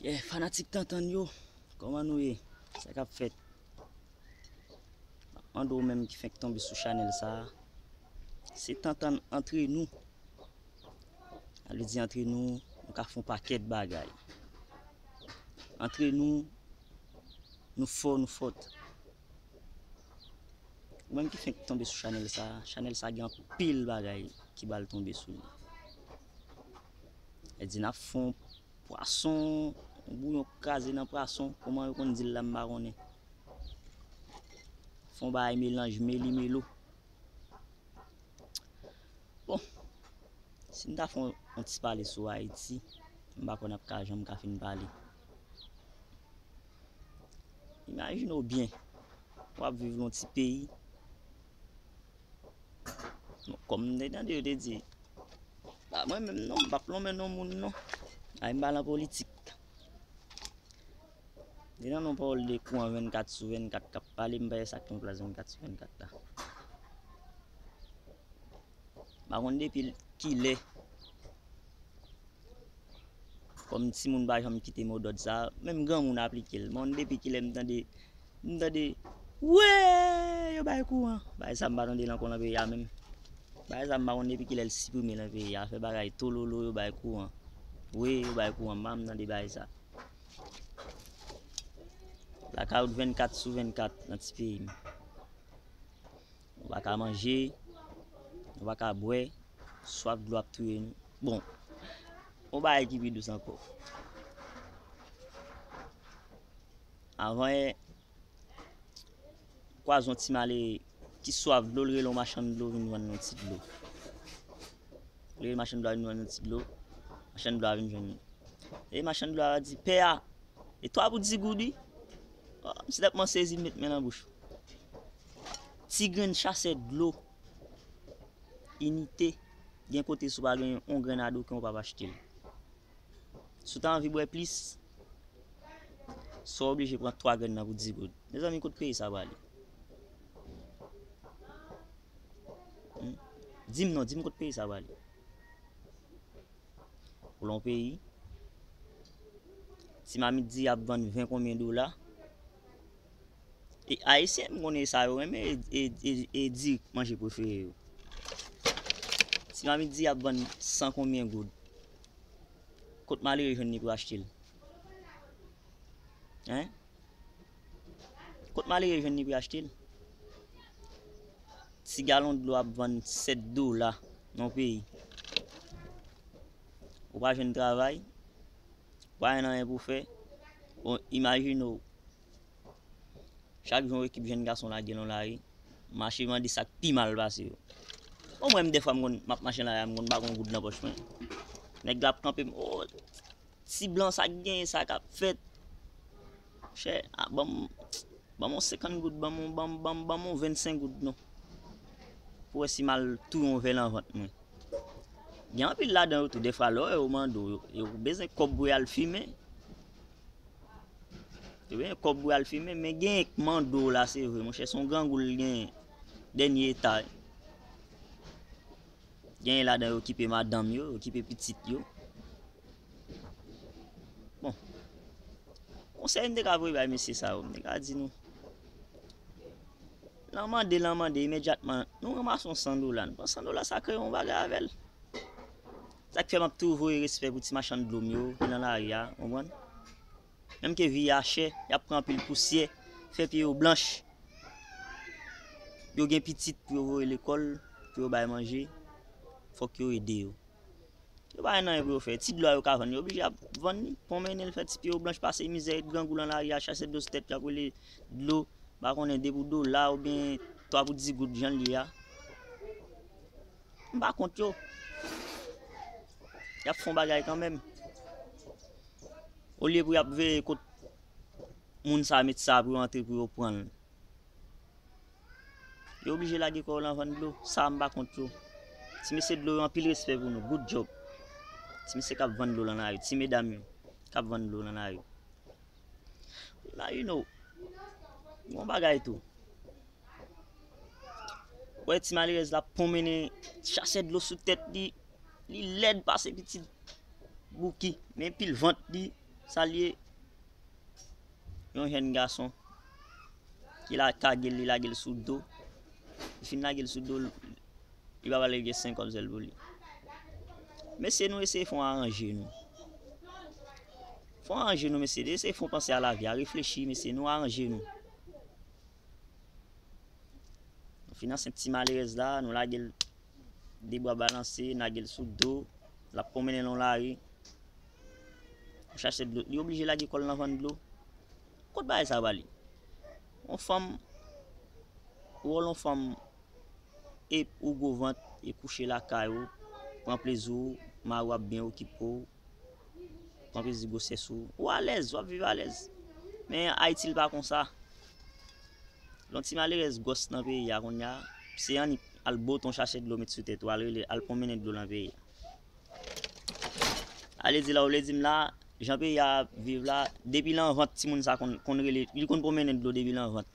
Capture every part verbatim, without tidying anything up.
Yeah, fanatik Tantann yo, kòman nou ye? Sa k ap fèt? M ap mande w menm ki fenk tonbe sou chanèl sa a, se Tantann antre nou. Sa vle di antre nou, nou ka fè yon pakèt bagay. Antre nou, nou fò, nou fòt. Ou menm ki fenk tonbe sou chanèl sa, chanèl sa gen anpil bagay ki pral tonbe sou li. E di n ap fè yon pwason, yon bouyon kraze nan pwason, kòman yo konn di l la m pa konnen. Fè yon bagay melanj meli melo. Bon, si n ta fè yon, yon ti pale sou Ayiti, m pa kwè n ap ka janm ka fin pale. Imajine w byen, w ap viv nan yon ti peyi. Bon, kòm m te tande yo te di, pa mwen menm non, m p ap lonmen non moun non. Ay m pa nan politik. Depi nan yon pawòl de kouran vennkat sou vennkat k ap pale, m pa wè sa k pran plas vennkat sou vennkat la. M pa konn depi kilè. Kòm timoun pa janm kite modòd sa, menm granmoun aplike l. M pa konn depi kilè m tande, m tande, wee, yo bay kouran. Bagay sa m pa tande l ankò nan peyi a menm. Bagay sa m pa konn depi kilè l siprime nan peyi a. Fè bagay tololo, yo bay kouran. Wee, yo bay kouran. M pa janm tande bagay sa. Blakawout vennkat sou vennkat nan ti peyi m. Nou pa ka manje, nou pa ka bwè, swaf dlo ap touye nou. Bon, yon bagay ki pi dous ankò. Avan yè, kwaze yon ti malere ki swaf dlo, l rele yon machann dlo vin vann yon ti dlo. Li rele machann dlo a vin vann yon ti dlo. Machann dlo a vin jwenn li. E machann dlo a di, pè a, e twa pou di goud wi. Oh, misye tèlman sezi, l met men nan bouch. Ti grenn chasè dlo Inite, gen kote si w pa gen yon grenn adoken, ou p ap achte l. Si w ta anvi bwè plis, sa w oblije pran twa grenn nan pou di goud. Mezanmi, kot peyi sa prale? Hmm? Di m non, di m kot peyi sa prale. Pou l yon peyi, ti mamit diri ap vann ven konbyen dola? E Ayisyen, m konnen sa yo renmen, e, e, e, e diri manje prefere yo. Ti mamit diri ap vann san konbyen goud? Kot malere jwenn li pou achte l? Hein? Kot malere jwenn li pou achte l? Ti galon dlo ap vann sèt dola nan yon peyi. Ou pa jwenn travay, ou pa jwenn anyen pou w fè. Bon, imajine w, chak jou yon ekip jèn gason lage nan lari, mache mande sa k pi mal pase yo. Bon, mwen menm dèfwa m konn, m ap mache nan lari a, m konn pa gen yon goud nan pòch mwen. Nèg la ap kanpe m, oh, ti blan sa k genyen, sa k ap fèt? Chè, ah, ban m, ban m yon senkant goud, ban m, ban m, ban m, ban m yon vennsenk goud non. Pou wè si m al touye yon vè nan vant mwen. Gen anpil ladan yo tou, dèfwa lè w wè yo mande w, yo, yo bezwen kòb pou y al fimen. Yo bezwen kòb pou y al fimen, men genyen k mande w la, se vre, monchè, se yon grangou l genyen. Dènye eta. Genyen ladan yo okipe madanm yo, okipe pitit yo. Bon. Konsèy m te ka voye bay mesye sa yo, m te ka di nou, nan mande, nan mande, imedyatman, nou ranmase yon san dola, nou pran san dola, sa kreye yon bagay avè l. Sa k fè m ap toujou voye respè pou ti machann dlo m yo ki nan lari a, w konprann? Menm ke vi a chè, y ap pran anpil pousyè, fè pye yo blanch. Yo gen pitit pou yo voye lekòl, pou yo bay manje, fòk yo ede yo. Yo pa gen anyen pou yo fè. Ti dlo a yo ka vann, yo oblije ap vann li, pwonmennen l, fè ti pye yo blanch, pase mizè, grangou nan lari a, chase dlo sou tèt yo, ap rele dlo, m pa konnen de pou dola oubyen twa pou di goud jan l ye a. M pa kont yo. Y ap fè yon bagay kanmenm. Olye pou y ap veye kot moun sa met sa pou yo antre pou yo pran l. Yo oblije lage kò yo nan vann dlo. Sa a m pa kont yo. Ti mesye dlo yo, anpil respè pou nou. Good job. Ti mesye k ap vann dlo nan lari. Ti medam yo k ap vann dlo nan lari. Imajine w. Gon bagay tou. Wè ti malerèz la pwonmennen, chase dlo sou tèt li. Li lèd pase pitit bouki. Men pil vant li. Salye yon jèn gason ki la kage l, li lage l sou do. Li fin lage l sou do, li pa pral gen senk kòb sèl pou li. Mesye, nou eseye fè yon aranje nou. Fè yon aranje nou, mesye. Eseye fè yon panse a lavi a. Reflechi, mesye. Nou aranje nou. Nou finanse ti malerèz la, nou lage l de bra balanse, n lage l sou do, l ap pwonmennen nan lari. Nou chache dlo, li oblije lage kò l nan vann dlo. Kot bagay sa prale? Yon fanm, wòl yon fanm, e ou gwo vant, e kouche lakay ou, pran plezi w, mari w ap byen okipe w, pran plezi gwosès ou. Ou alèz, w ap viv alèz. Men Ayiti, li pa konsa. Lè yon ti malerèz gwòs nan peyi a kounye a, se annik al bote yon sachè dlo met sou tèt ou, al rele, al pwonmennen dlo nan peyi a. Ale di la, ou vle di m la, jan peyi a ap viv la, depi l an vant timoun sa konn, konn rele, li konn pwonmennen dlo depi l an vant.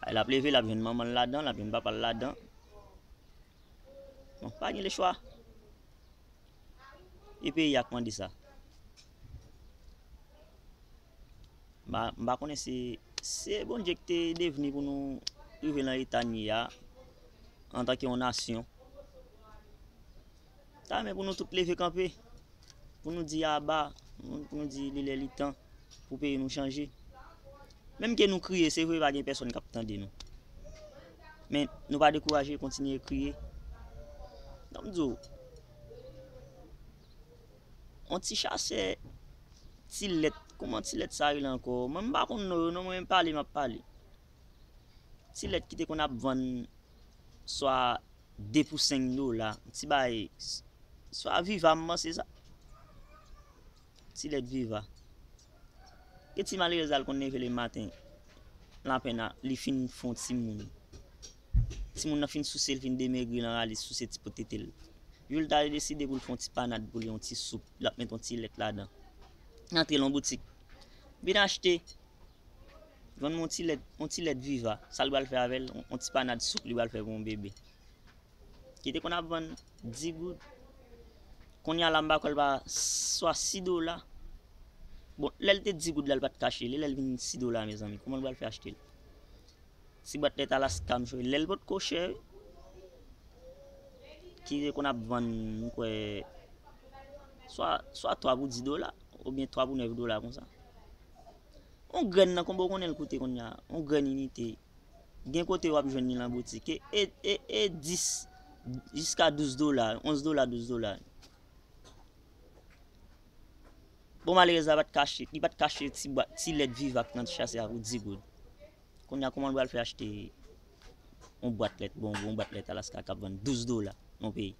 Ay, l ap leve, l ap jwenn manman l ladan, l ap jwenn papa l ladan. Bon, pa gen lechwa. E peyi a k mande sa. M pa, m pa konnen si se Bondye ki te devni pou nou rive nan eta n ye a, antanke yon nasyon. Ta renmen pou nou tout leve kanpe, pou nou di aba, pou nou, pou nou di li lè li tan pou peyi nou chanje. Menm ke nou kriye, se vre, pa gen pèsonn k ap tande nou. Men nou pa dekouraje, kontinye kriye. Donk, m di w, yon ti chasè, ti lèt, kòman ti lèt sa rele ankò? Mwen, m pa konn non yo, non, mwen, pale, m ap pale. Ti lèt ki te konn ap vann swa de pou senk dola, ti bay, swa Viva, m panse sa. Ti lèt Viva. Gen ti malerèz la, l konn leve le maten, lapenn a, li fin fè yon timoun. Timoun nan fin souse, l fin demegri, l anrale souse ti po tete l. Jou l ta deside pou l fè yon ti panad pou li, yon ti soup, l ap met yon ti lèt ladan. Antre l yon boutik. Vin achte. Vann mwen yon ti lèt, yon ti lèt Viva. Sa l pral fè avè l? Yon, yon ti panad soup li pral fè pou yon bebe. Ki te konn ap vann dis goud. Kounye a la, m pa kwè l pa swa sis dola. Bon, lè l te dis goud la, l pa t ka achte li. Lè l vin sis dola, mezanmi, kòman l pral fè achte l? Ti bwat lèt Alaska, m chwe. Lè l potko chè, ki te konn ap vann, m kwè, swa, swa twa pou dis dola, oubyen twa pou nèf dola konsa. Yon grenn nan, konbyen w konnen l koute kounye a? Yon grenn inite. Gen kote w ap jwenn li nan boutik. E, e, e dis jiska douz dola, onz dola, douz dola. Bon, malerèz la pa t ka achte, li pa t ka achte ti bwat, ti lèt Viva k nan ti chasè a pou dis goud. Kounye a, kòman l pral fè achte yon bwat lèt, bon, yon bwat lèt Alaska k ap vann douz dola nan peyi?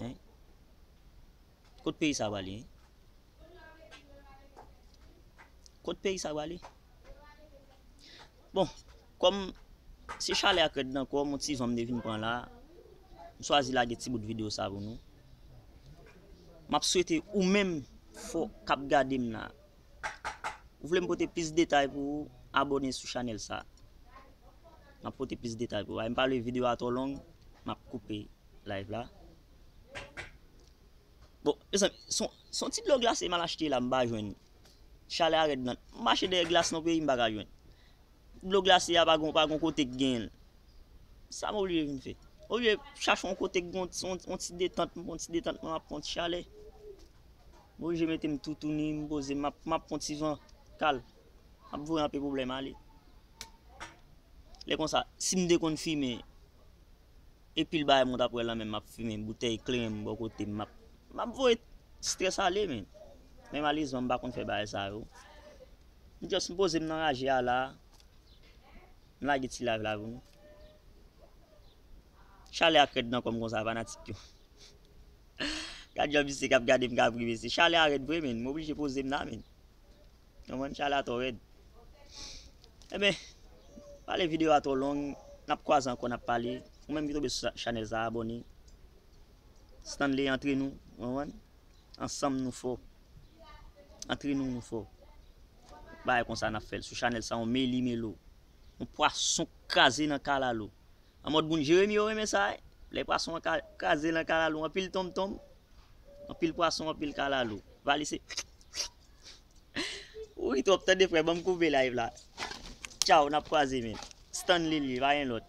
Hein? Kot peyi sa prale, hein? Kot peyi sa prale? Bon, kòm se chalè ak rèd nan kò m, yon ti van m te vin pran la, m chwazi lage ti bout videyo sa pou nou. M ap swete ou menm fò k ap gade m la, ou vle m pote plis detay pou ou, abòne sou chanèl sa. M ap pote plis detay pou ou. Ay, m pa vle videyo a twò long, m ap koupe live la. Bon, mezanmi, se yon, se yon ti dlo glase m al achte la, m pa jwenn. Chalè a rèd nan. M mache dèyè glas nan peyi m pa ka jwenn. Dlo glase a pa gon, pa gon kote k genyen l. Sa m oblije vin fè? Olye chache yon kote k gon, yon, yon ti detant, m pran ti detant mwen, m ap pran ti chalè. M oblije mete m toutouni, m poze, m ap, m ap pran ti van kal. M ap voye anpe pwoblèm ale. Lè konsa, si m te konn fimen, e pil bagay mwen t ap wè lan men m ap fimen, boutèy kleren m bò kote m, m ap, m ap voye strès ale, men. Men malerezman, m pa konn fè bagay sa yo. M just, m poze m nan raje a la, m lage ti live la pou nou. Chalè ak rèd nan kò m konsa, fanatik yo. Gad jan misye k ap gade m k ap ri, mesye. Chalè a rèd vre, men. M oblije poze m la, men. Konprann, chalè a twò rèd. Enben, pale videyo a twò long, n ap kwaze ankò, n ap pale. Ou menm ki tonbe sou chanèl sa, abòne. Stanley antre nou, konprann? Ansanm nou fò. Antre nou, nou fò. Bagay konsa n ap fè l sou chanèl sa, yon meli melo. Yon pwason kraze nan kalalou. An mòd moun Jeremi yo renmen sa, wi. Lè pwason an ka-, kraze nan kalalou, anpil tonmtonm. Anpil pwason, anpil kalalou. Valise. Ou ri twòp, tande frè, ban m koupe live la. Tchaw, n ap kwaze, men. Stanley li ye, pa gen lòt.